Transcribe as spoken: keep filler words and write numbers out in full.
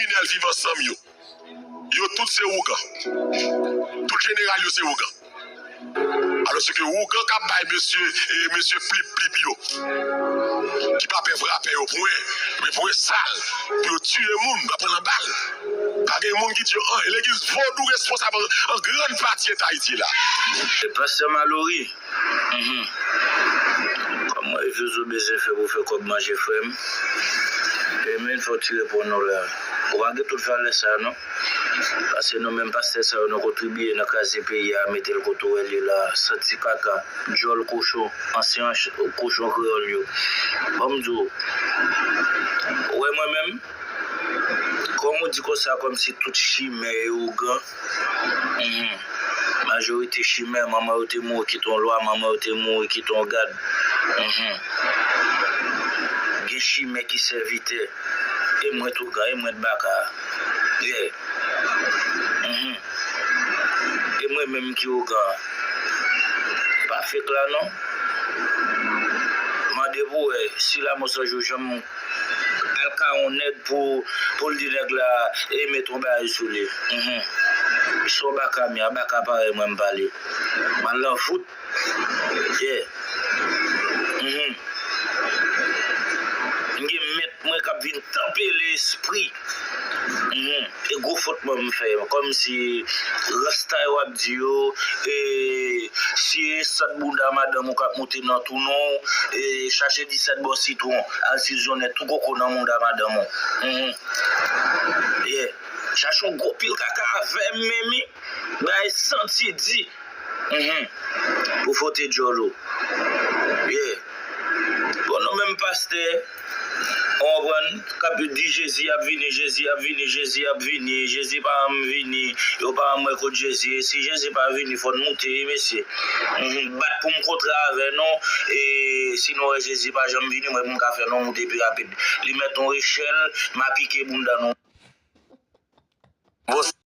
kriminèl Viv Ansanm yo, yo tout se ougan. Tout jeneral yo se ougan. Alòske ougan k ap bay mesye, e, mesye plip plip yo, ki pa pè frapè yo pwen, men pwen sal, pou yo tiye moun, pa pran nan bal. Pa gen moun ki tiye anyen. Legliz vodou responsab an, an grann pati eta Ayiti la. E pastè Malory, Mhm. Kòman efezo bezwen fè pou fè kòb manje frè m? Emen fò ti reponn nou la. Ou pa gen tout valè sa non. Paske nou menm pastè sa yo nou kontribiye nan kraze peyi a, mete l kote w wè l ye la, santi kaka, djòl kochon, ansyen ch- kochon kreyòl yo. Ban m di w, ou wè mwen menm, kòm ou di konsa kòmsi tout chimè e ougan, Mhm. Majorite chimè, manman yo te mouri kite yon lwa, manman yo te mouri kite yon gad. Mhm. Gen chimè ki sèvitè. E mwen tou gan, e mwen t baka. Yeah. Mhm. E mwen menm ki ougan. Pa fake la non. Mande pou wè si Lamò San Jou janm al ka yon nèg pou, pou l di nèg la, e met yon bagay sou li. Mhm. Se yon baka m ye, a baka parèy mwen m pale. M al nan vout. Yeah. Mhm. M gen mèt mwen k ap vin tanpe lespri. Mhm. E gwo fot mwen m fè. Kòmsi rasta yo ap di yo, e, si e sant bounda madanm ou k ap moute nan tou non, e, chache disèt bò sitwon, al sizonè tou koko nan bounda madanm ou. Mhm. Yeah. Chache yon gwo pil kaka avè m, menm, bagay santi di. Mhm. Pou fwote djòl ou. Yeah. Bon, nou menm pastè, ou konprann, k ap di Jezi ap vini, Jezi ap vini, Jezi ap vini, Jezi pa janm vini, yo pa janm wè kot Jezi ye. Si Jezi pa vini, fò n moute, wi, mesye. Mhm. Bat pou m kontre avè nou, e si nou wè Jezi pa janm vini, mwen, pou m ka fè nou moute pi rapid. Li mèt yon echèl, m a pike bounda nou. Bon,